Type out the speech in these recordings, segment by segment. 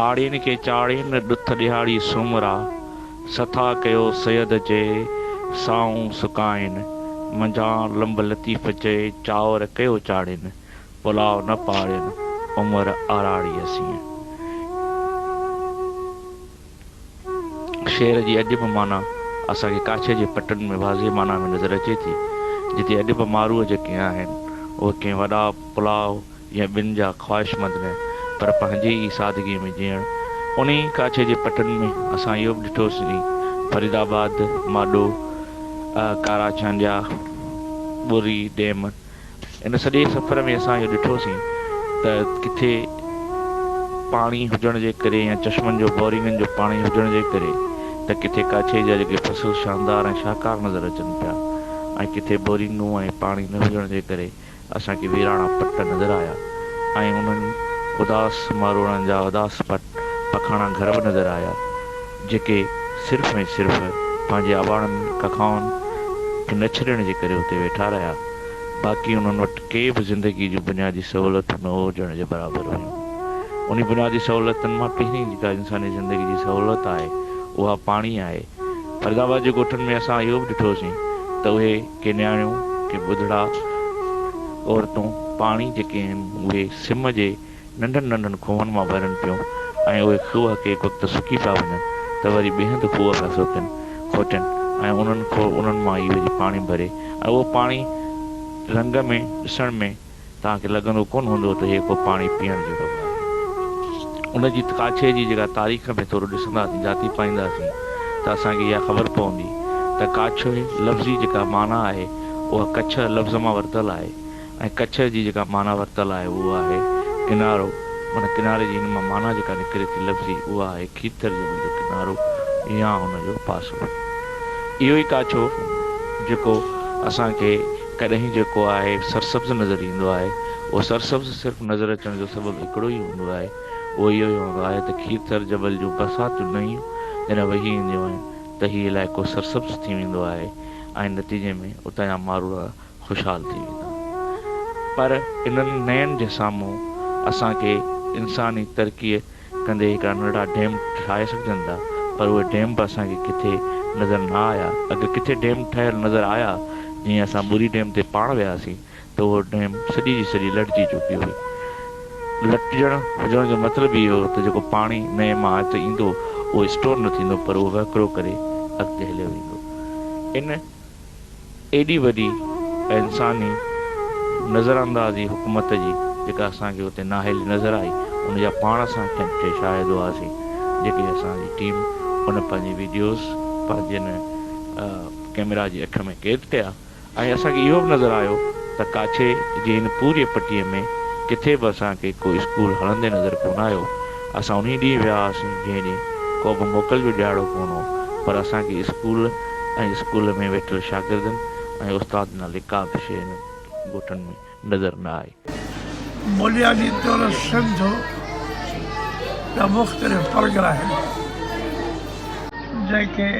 آڙين کي چاڙهين ڏٿ ڏهاڙي سومرا، سٿا ڪيو سيد چئي، سائون سڪائين، منجهان لنب لطيف چئي، چانور ڪيو چاڙهين، پلاء نه پاڙين، عمر آراڙيء سين. شعر جي اڄ به معنيٰ اسان کي ڪاڇي جي پٽن ۾ واضح معنيٰ ۾ نظر اچي ٿي، جتي اڄ به ماروء جيڪي آهن، اهي ڪنهن وڏا پلاء يا ٻن جا خواهشمند نه، پر پنهنجي ئي سادگيء ۾ جيئڻ. انهي ڪاڇي جي پٽن ۾ اسان اهو به ڏٺوسين، فريد آباد، ماڏو، ڪارا ڇانڊيا، ٻري ڊيم، ان سڄي سفر ۾ اسان اهو ڏٺوسين ته ڪٿي پاڻي هجڻ جي ڪري يا چشمن جو بورنگن جو پاڻي هجڻ جي ڪري ته ڪٿي ڪاڇي جا جيڪي فصل شاندار ۽ شاهڪار نظر اچن پيا ۽ ڪٿي بورنگون ۽ پاڻي نه هجڻ جي ڪري اسان کي ويراڻا پٽ نظر آيا ۽ انهن اداس ماروئڙن جا اداس پٽ پکاڻا گهر به نظر آيا، جيڪي صرف ۽ صرف پنهنجي اباڻن ڪکائن کي نه ڇڏڻ جي ڪري اتي ويٺا رهيا، باقي انهن وٽ ڪي به زندگيء جون بنيادي سهولتون نه هجڻ جي برابر هيون. انهي بنيادي سهولتن مان پهرين جيڪا انساني زندگي جي سهولت آهي، اها پاڻي آهي. فريدآباد جي ڳوٺن ۾ اسان اهو به ڏٺوسين ته اهي ڪي نياڻيون، ڪي ٻڌڙا، عورتون پاڻي جيڪي آهن، اهي سم جي ننڍن ننڍن کوهن مان ڀرن پيون ۽ اهي کوهه ڪي وقت سڪي پيا وڃن ته وري ٻئي هنڌ کوهه پيا سوڪين، کوٽين ۽ انهن انهن مان ئي وري پاڻي ڀري ۽ اهو پاڻي رنگ ۾ ڏسڻ ۾ توهان کي لڳندو ڪونه هوندو ته هي ڪو پاڻي پيئڻ جهڙو به آهي. ان جي ڪاڇي جي جيڪا تاريخ ۾ ٿورو ڏسنداسين جهاتي پائينداسين ته اسان کي اها خبر پوندي ته ڪاڇي لفظي جيڪا معنيٰ آهي اها ڪڇ لفظ مان ورتل آهي. ۽ ڪڇ جي جيڪا معنيٰ ورتل آهي اهو آهي ڪنارو معنيٰ ڪناري جي هن مان معنيٰ جيڪا نڪري ٿي لفظي اها آهي کيرٿر جبل جو ڪنارو يا ان جو پاسو. اهو ئي ڪاڇو جيڪو اسان کي ڪڏهن جيڪو آهي سرسبز نظر ايندو آهي اهو سرسبز صرف نظر اچڻ جو سبب هڪڙو ئي هوندو آهي اهو اهو ئي هوندو آهي ته کيرٿر جبل جون برساتيون نيون جڏهن وهي اينديون آهن ته هي علائقو سرسبز ٿي ويندو آهي ۽ نتيجي ۾ اتان جا ماروئڙا خوشحال ٿي ويندا پر انهن نين جي سامهون اسان کي انساني ترقيء ڪندي هڪڙا ننڍڙا ڊيم ٺاهي سگهجن ٿا پر اهي ڊيم به اسان کي ڪٿي نظر نه آيا اگر ڪٿي ڊيم ٺهيل نظر آيا جيئن اسان ٻوري ڊيم تي پاڻ وياسين ته اهو ڊيم سڄي جي سڄي لٽجي چڪي هئي لٽجڻ هجڻ جو مطلب اهو هو ته جيڪو پاڻي نئين مان هت ايندو اهو اسٽور نه ٿيندو پر اهو وهڪرو ڪري اڳتي هليو ويندو ان ايڏي وڏي انساني نظراندازي حڪومت جي جيڪا اسان کي اتي نااهلي نظر آئي ان جا پاڻ اسان کين کي شاهد هئاسين جيڪي اسان جي ٽيم ان پنهنجي ويڊيوز پنهنجي ان ڪئميرا جي اک ۾ قيد ڪيا ۽ اسان کي اهو به نظر آيو ته ڪاڇي جي هن پوري پٽي ۾ ڪٿي به اسان کي ڪو اسڪول هلندي نظر ڪونه آيو. اسان انهي ڏينهن ويا هئاسين جنهن ڏينهن ڪوبه موڪل جو ڏهاڙو ڪونه هو پر اسان کي اسڪول ۽ اسڪول ۾ ويٺل شاگردن ۽ استاد نالي ڪا به شيء انهن ڳوٺن ۾ نظر نه آئي. بنيادي طور سنڌ جا مختلف پرڳڻا آهن، جنهن کي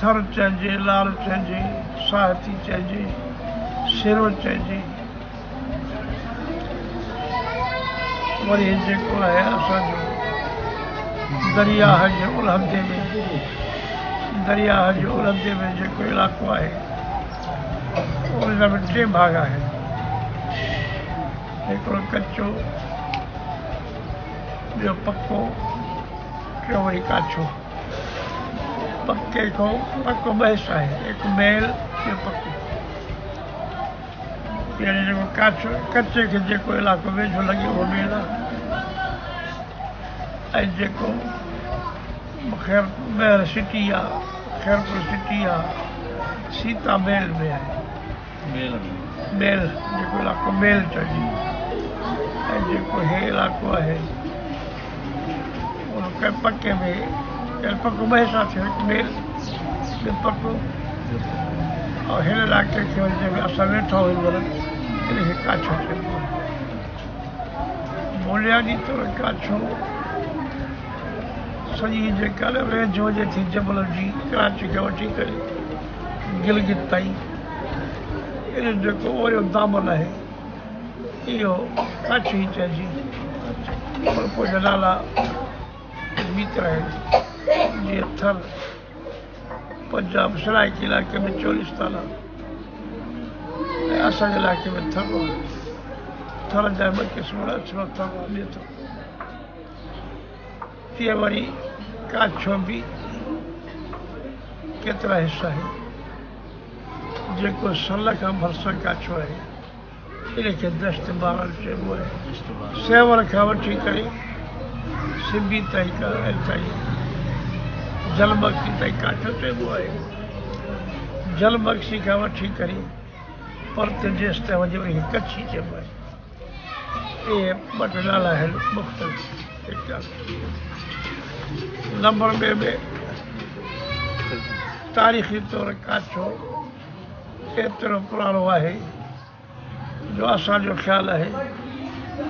ٿر چئجي، لاڙ چئجي، ساهتي چئجي، سرو چئجي. وري هي جيڪو آهي اسان جو درياهه جي الهندي ۾ درياهه جي الهندي ۾ جيڪو علائقو آهي ان جا به ٽي ڀاڳ آهن هڪڙو ڪچو ٻيو پڪو ٽيون وري ڪاڇو پڪي کان پڪو ٻه حصا آهن هڪ ميل ٻيو پڪو يعني جيڪو ڪاڇو ڪچي کي جيڪو علائقو ويجهو لڳي اهو ميل آهي ۽ جيڪو خير مهر سٽي آ خيرپور سٽي آ سيتا ميل ۾ آهي ميل جيڪو علائقو ميل چئجي ۽ جيڪو هي علائقو آهي ان پڪي ۾ پڪو ٻه حصا ٿيو هڪ ميل ٻيو پڪو ۽ هن علائقي کي وري جنهن ۾ اسان ويٺا آهيون هن مهل ان کي ڪاڇو چئبو آهي. بنيادي طور ڪاڇو سڄي جيڪا ويجهو وڃي ٿي جبلن جي ڪراچي کان وٺي ڪري گلگت تائين ان جو جيڪو اوريون دامن آهي اهو ڪاڇو ئي چئجي. پر پوء جا نالا ويتر آهن، جيئن ٿر، پنجاب، سرائيڪي علائقي ۾ چولستان آهي ۽ اسان جي علائقي ۾ ٿر آهي. ٿر جا ٻه قسم آهن، اڇڙو ٿر ۽ ٻيو ٿر. تيئن وري ڪاڇو به ڪيترا حصا آهن، جيڪو سل کان ڀرسان ڪاڇو آهي. ان کي دشت باران چئبو آهي. سيوهڻ کان وٺي ڪري سبي تائين تائين جل بخشي تائين ڪاٺو چئبو آهي. جل بخشي کان وٺي ڪري پرتي جيستائين وڃي ان کي ڪڇي چئبو آهي. اهي ٻه ٽي نالا آهن مختلف. نمبر ٻئي ۾ تاريخي طور ڪاڇو ايترو پراڻو آهي جو اسان جو خيال آهي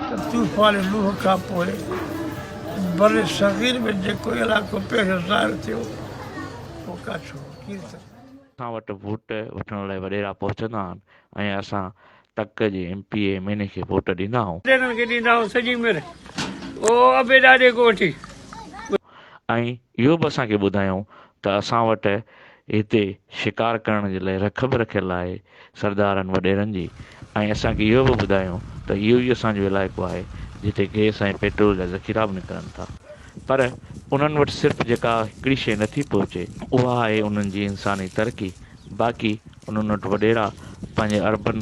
ته طوفان نوح کان پوء برصغير ۾ جيڪو علائقو پهريون ظاهر ٿيو اهو ڪاڇو هو. ڪيرٿر. اسان وٽ ووٽ وٺڻ لاء وڏيرا پهچندا آهن ۽ اسان تڪ جي M P A M N A کي ووٽ ڏيندا آهيون. وڏيرن کي ڏيندا آهيون سڄي عمر او ابي ڏاڏي کان وٺي. ۽ اهو به اسان کي ٻڌايائون ته اسان وٽ هتي شڪار ڪرڻ جي لاء رک به رکيل آهي سردارن وڏيرن جي ۽ اسان کي اهو به ٻڌايائون ته اهو ئي اسان جو علائقو آهي جتي گئس ۽ پيٽرول جا ذخيرا به نڪرن ٿا پر انهن وٽ صرف جيڪا هڪڙي شيء نٿي پهچي اها آهي انهن جي انساني ترقي باقي انهن وٽ وڏيرا پنهنجي عربن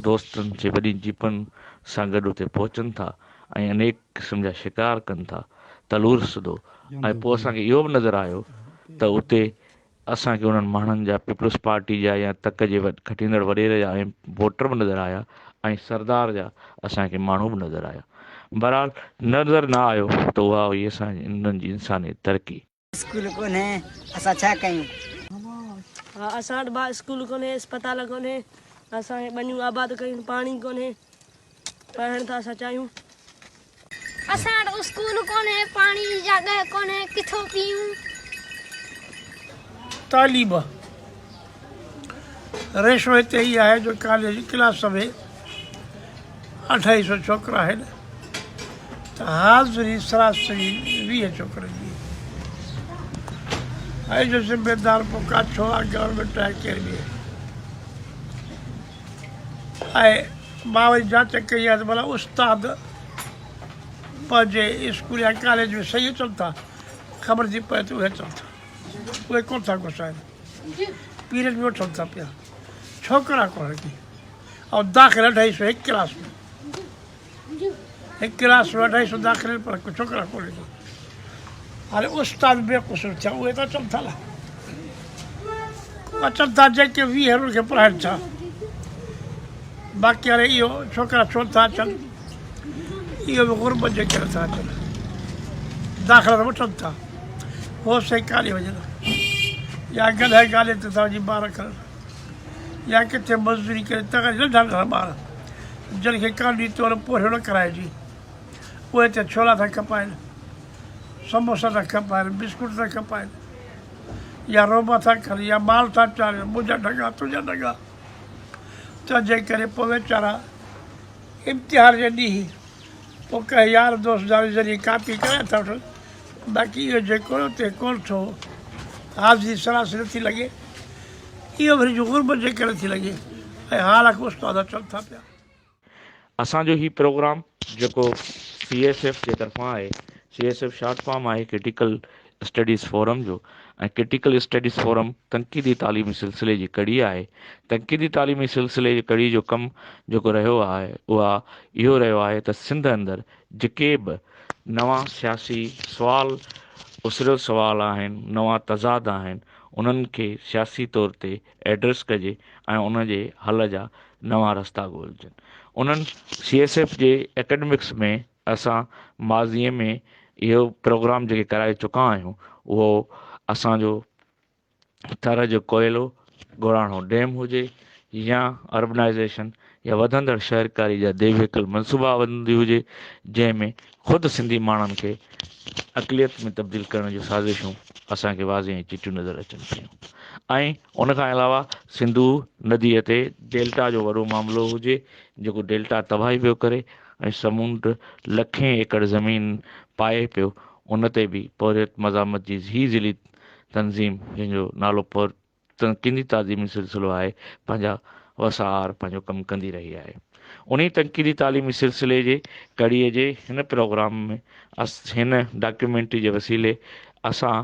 دوستن جي وڏين جيپن سان گڏ اتي پهچن ٿا ۽ انيڪ قسم جا شڪار ڪن ٿا تلور سڌو ۽ پوء اسان کي اهو به نظر آيو ته اتي اسان کي انهن ماڻهن جا پيپلز پارٽي جا يا تڪ جي کٽيندڙ وڏيري جا ۽ ووٽر به نظر آيا ۽ سردار جا اسان کي ماڻهو به نظر آيا. بهرحال نظر نه آيو ته اها هئي اسان جي انهن جي انساني ترقي. اسڪول ڪونهي اسان ڇا ڪيون. ها اسان وٽ با اسڪول ڪونهي اسپتال ڪونهي اسان کي ٻنيون آباد ڪيون پاڻي ڪونهي پڙهڻ ٿا اسان چاهيون. اسان وٽ اسڪول ڪونهي، پاڻي جي جاڳهه ڪونهي، ڪٿو پيئون. تعليم ريشو هتي هي آهي جو ڪاليج ڪلاس ۾ اڍائي سو ڇوڪرا آهن ته حاضري سراسري 20 ڇوڪرن جي آهي جو ذميدار پوء ڪاڇو آهي گورنمينٽ آهي ڪير به آهي مان وري جاچ ڪئي آهي ته ڀلا استاد پنهنجي اسڪول يا ڪاليج ۾ صحيح اچن ٿا؟ خبر ٿي پئي ته اهي اچن ٿا، اهي ڪونه ٿا گسائن، پيريڊ به وٺن ٿا پيا، ڇوڪرا ڪونهن ڪي ۽ داخل اڍائي سو هڪ ڪلاس ۾، هڪ ڪلاس ۾ اڍائي سو داخل آهن پر ڇوڪرا ڪونهن ڪي. هاڻي استاد بي قصور ٿيا، اهي ته اچن ٿا نه، اچن ٿا جيڪي 20 انهن کي پڙهائن ٿا، باقي هاڻي اهو ڇوڪرا ڇو نٿا اچن، اهو به غربت جي ڪري نٿا اچن، داخلا ته وٺن ٿا، هو سائين ڪاڏي وڃن، يا گڏهه گاڏي تي ٿا وڃي ٻار کڻن، يا ڪٿي مزدوري ڪري تغ ننڍا ننڍا ٻار جن کي قانوني طور پورهيو نه ڪرائجي، اهي ته ڇولا ٿا کپائن، سموسا ٿا کپائن، بسڪوٽ ٿا کپائن يا روبا ٿا ڪن يا مال ٿا چارين، منهنجا ڍڳا تنهنجا ڍڳا. تنهنجي ڪري پوء ويچارا امتحان جي ڏينهن پوء ڪنهن يار دوست جاري ذريعي ڪاپي ڪرائي ٿا وٺن، باقي اهو جيڪو اتي ڪونه ٿو حاضري سراسري نٿي لڳي، اهو وري جو غربت جي ڪري ٿي لڳي ۽ حالانڪ استاد اچن ٿا پيا. اسان جو هي پروگرام جيڪو سي ايس ايف جي طرفان آهي، C S F short form آهي ڪرٽيڪل اسٽڊيز فورم جو ۽ ڪرٽيڪل اسٽڊيز فورم تنقيدي تعليمي سلسلي جي ڪڙي آهي. تنقيدي تعليمي سلسلي جي ڪڙي جو ڪم جيڪو رهيو آهي اها اهو رهيو آهي ته سنڌ اندر جيڪي به نوان سياسي سوال اسريل سوال آهن، نوان تضاد آهن انهن کي سياسي طور تي ايڊريس ڪجي ۽ ان جي حل جا نوان رستا ڳولجن. انهن سي ايس ايف جي اڪيڊمڪس ۾ اسان ماضيء ۾ اهو پروگرام جيڪي ڪرائي چڪا آهيون اهو اسان جو ٿر جو ڪوئلو گوڙاڻو ڊيم هجي يا اربنائيزيشن يا وڌندڙ شهرڪاري جا ديوهيڪل منصوبا بندي هجي جنهن ۾ خود سنڌي ماڻهن کي اقليت ۾ تبديل ڪرڻ جون سازشون اسان کي واضح ۽ چٽيون نظر اچن پيون ۽ ان کان علاوه سنڌو نديء تي ڊيلٽا جو وڏو معاملو هجي جيڪو ڊيلٽا تباهي پيو ڪري. ۽ سمونڊ لکين ايڪڙ زمين پائي پيو ان تي به پورهيت مزاحمت جي هي ضلعي تنظيم جنهن جو نالو پورهيت تنقيدي تعليمي سلسلو آهي پنهنجا وس آهر پنهنجو ڪم ڪندي رهي آهي. انهي تنقيدي تعليمي سلسلي جي ڪڙيء جي هن پروگرام ۾ هن ڊاڪيومينٽري جي وسيلي اسان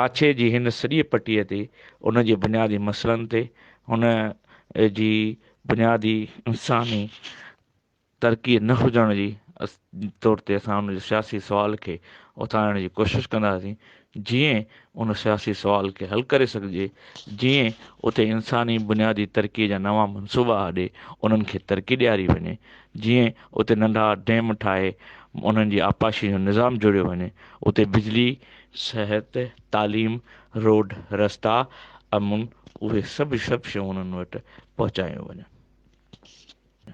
ڪاڇي جي هن سڄي پٽيء تي ان جي بنيادي مسئلن تي ان جي بنيادي انساني ترقي نه هجڻ جي طور تي اسان ان جي سياسي سوال کي اٿارڻ جي ڪوشش ڪنداسين جيئن ان سياسي سوال کي حل ڪري سگهجي جيئن اتي انساني بنيادي ترقي جا نوان منصوبا اڏي انهن کي ترقي ڏياري وڃي جيئن اتي ننڍا ڊيم ٺاهي انهن جي آبپاشي جو نظام جوڙيو وڃي اتي بجلي صحت تعليم روڊ رستا امن اهي سڀ سڀ شيون انهن وٽ پهچايون وڃن.